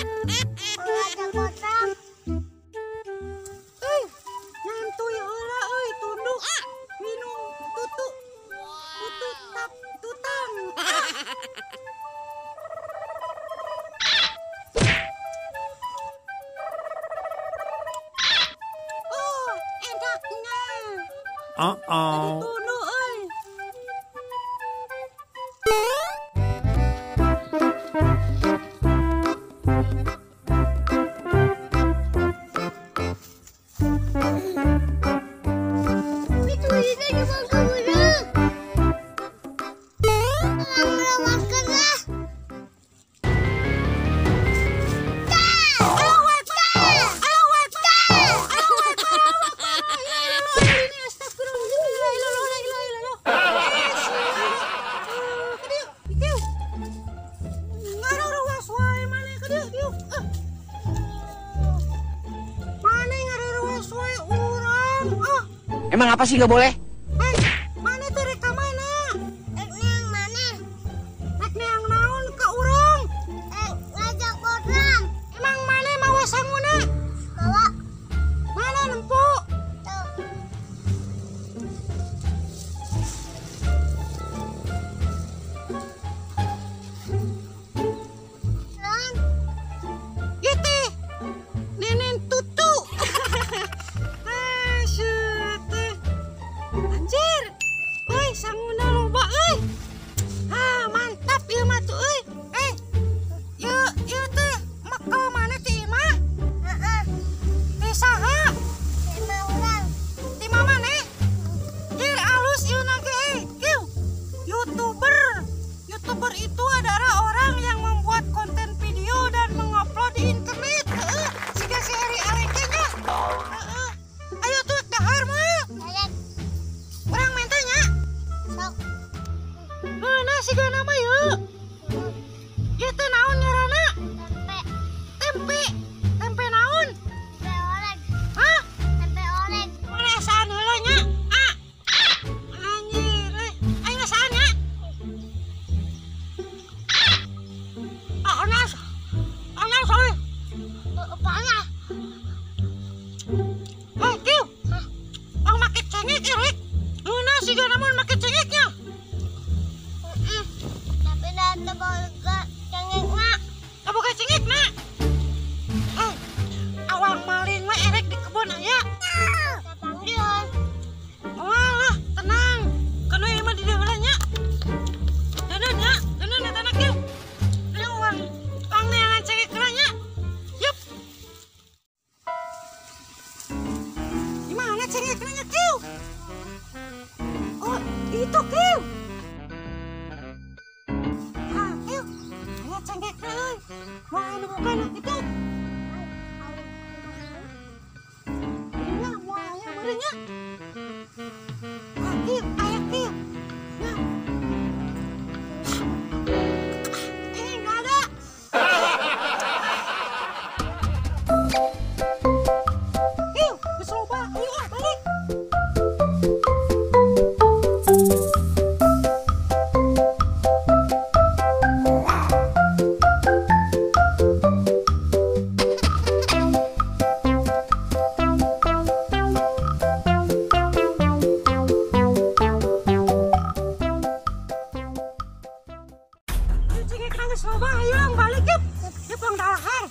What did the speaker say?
Ngajak otang. Nyantuy heula euy, tunduk. Minum tutu. Tutu tap tutang. Oh, enaknya. Uh-oh. Tunduk euy. Emang apa sih nggak boleh? Hei, mana tuh rek ka mana? Rek neang mana? Rek neang naon ka urang? Ngajak orang. Emang mana mawa sanguna? Mawa. Mana nempo? Tuh. Non. Ieu teh nenen tutu. Anjir, euy sanguna loba euy. Ah, mantap ieu mah tuh euy. Ieu ieu teh mekel mana ti imah? Heeh. Ti saha? Ti imah urang. Ti maneh? Jir alus ieu na ge euy. Kieu. YouTuber. YouTuber itu adalah orang yang membuat konten video dan mengupload di internet. Heeh, siga si Eri Aleke nya. Heeh. Ayo tuh dahar mah. Urang mentanya. Sok. Nah, siga nama yeuh. Ieu teh naon ngaranna? Tempe. Tempe. Tempe naon? Tempe oreng. Hah? Tempe oreng. Mana asaan heula nya? Ah. Anjir euy. Aing asaan nya. Ah, anas. Anas euy. Panas. Hei, kieu. Ang make cengek erek. Nah, siga namun make cengeknya. Tapi dah teboga cengekna. Teboga cengekna. Hei, awang maling we erek di kebun aya. Kapanggihan. Walah, tenang. Kanu ieu mah di dieu heula nya. Deundeun nya, deundeun eta na kieu. Ayo urang pang neangan cengek heula nya. Yup. Di mana cengekna nya kieu? Oh, itu kieu. Ah, kieu. Aya cengekna euy. Moal anu bukan itu. Nya moal aya meureun nya. Ah, kieu, aya kieu. Nya. Enggak ada. Kieu, geus loba. Ayo ah, balik. Cengek nangis loba, ayo balik yuk. Yuk bang dahar.